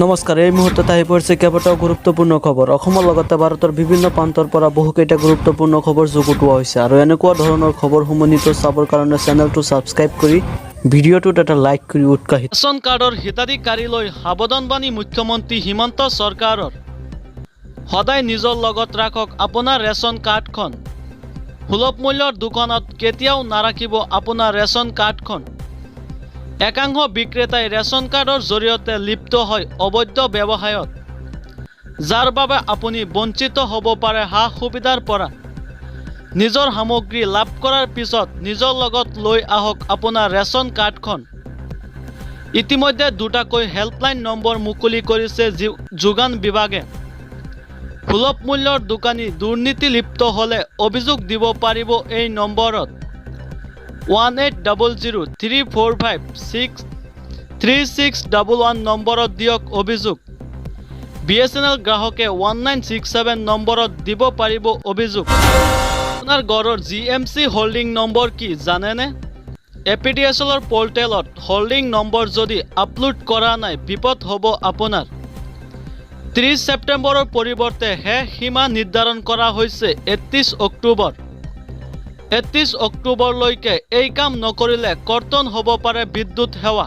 নমস্কাৰ, এই মুহূৰ্তত আহি পৰিছে কেইবাটাও গুৰুত্বপূৰ্ণ খবৰ। অসমৰ লগতে ভাৰতৰ বিভিন্ন প্ৰান্তৰ পৰা বহুকেইটা গুৰুত্বপূৰ্ণ খবৰ যুগুতোৱা হৈছে আৰু এনেকুৱা ধৰণৰ খবৰসমূহ নিতৌ চাবৰ কাৰণে চেনেলটো ছাবস্ক্ৰাইব কৰি ভিডিঅ'টোত এটা লাইক কৰি উৎসাহিত ৰেচন কাৰ্ডৰ হিতাধিকাৰীলৈ সাৱধানবাণী মুখ্যমন্ত্ৰী হিমন্ত চৰকাৰৰ। সদায় নিজৰ লগত ৰাখক আপোনাৰ ৰেচন কাৰ্ডখন। সুলভ মূল্যৰ দোকানত কেতিয়াও নাৰাখিব আপোনাৰ ৰেচন কাৰ্ডখন। একাংশ বিক্ৰেতাই ৰেচন কাৰ্ডৰ জৰিয়তে লিপ্ত হয় অবৈধ ব্যৱসায়ত, যাৰ বাবে আপুনি বঞ্চিত হ'ব পাৰে সা সুবিধাৰ পৰা। নিজৰ সামগ্ৰী লাভ কৰাৰ পিছত নিজৰ লগত লৈ আহক আপোনাৰ ৰেচন কাৰ্ডখন। ইতিমধ্যে দুটাকৈ হেল্পলাইন নম্বৰ মুকলি কৰিছে যোগান বিভাগে। সুলভ মূল্যৰ দোকানী দুৰ্নীতি লিপ্ত হ'লে অভিযোগ দিব পাৰিব এই নম্বৰত: 180034563 611 নম্বৰত দিয়ক অভিযোগ। বিএছএনএল গ্ৰাহকে 1967 নম্বৰত দিব পাৰিব অভিযোগ। আপোনাৰ ঘৰৰ জিএমচি হোল্ডিং নম্বৰ কি জানেনে? এপিডিএছএলৰ পৰ্টেলত হোল্ডিং নম্বৰ যদি আপলোড কৰা নাই, বিপদ হ'ব আপোনাৰ। 30 ছেপ্টেম্বৰৰ পৰিৱৰ্তে শেষ সীমা নিৰ্ধাৰণ কৰা হৈছে 31 অক্টোবৰ। 31 অক্টোবৰলৈকে এই কাম নকৰিলে কৰ্তন হ'ব পাৰে বিদ্যুৎ সেৱা।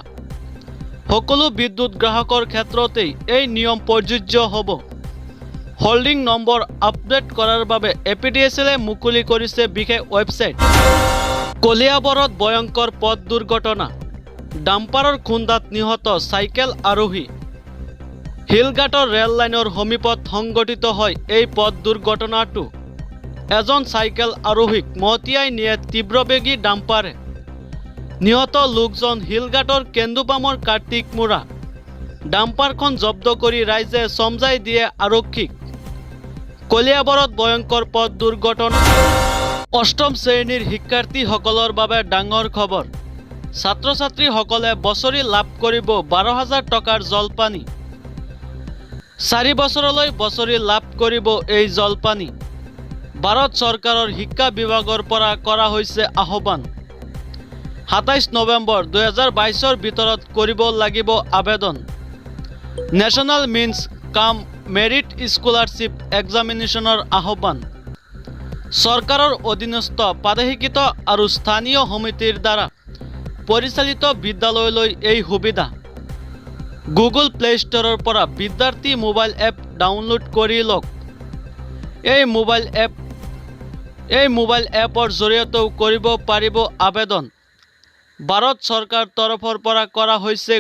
সকলো বিদ্যুৎ গ্ৰাহকৰ ক্ষেত্ৰতেই এই নিয়ম প্ৰযোজ্য হ'ব। হোল্ডিং নম্বৰ আপডেট কৰাৰ বাবে এপিডিএছএলে মুকলি কৰিছে বিশেষ ৱেবছাইট। কলিয়াবৰত ভয়ংকৰ পথ দুৰ্ঘটনা। ডাম্পাৰৰ খুন্দাত নিহত চাইকেল আৰোহী। শিলঘাটৰ ৰেল লাইনৰ সমীপত সংঘটিত হয় এই পথ দুৰ্ঘটনাটো। এজন চাইকেল আৰোহীক মহতিয়াই নিয়ে তীব্ৰবেগী ডাম্পাৰে। নিহত লোকজন শিলঘাটৰ কেন্দুপামৰ কাৰ্তিক মুৰা। ডাম্পাৰখন জব্দ কৰি ৰাইজে চমজাই দিয়ে আৰক্ষীক। কলিয়াবৰত ভয়ংকৰ পথ দুৰ্ঘটনা। অষ্টম শ্ৰেণীৰ শিক্ষাৰ্থীসকলৰ বাবে ডাঙৰ খবৰ। ছাত্ৰ ছাত্ৰীসকলে বছৰি লাভ কৰিব 12,000 টকাৰ জলপানি। 4 বছৰলৈ বছৰি লাভ কৰিব এই জলপানি। ভাৰত চৰকাৰৰ শিক্ষা বিভাগৰ পৰা কৰা হৈছে আহ্বান। 27 নৱেম্বৰ 2022ৰ ভিতৰত কৰিব লাগিব আবেদন। নেশ্যনেল মিনছ কাম মেৰিট স্কলাৰশ্বিপ এক্সামিনেশ্যনৰ আহ্বান। চৰকাৰৰ অধীনস্থ প্ৰাদেশীকৃত আৰু স্থানীয় সমিতিৰ দ্বাৰা পৰিচালিত বিদ্যালয়লৈ এই সুবিধা। গুগল প্লে ষ্ট'ৰৰ পৰা বিদ্যাৰ্থী মোবাইল এপ ডাউনলোড কৰি লওক। এই মোবাইল এপৰ জৰিয়তেও কৰিব পাৰিব আবেদন। ভাৰত চৰকাৰ তৰফৰ পৰা কৰা হৈছে।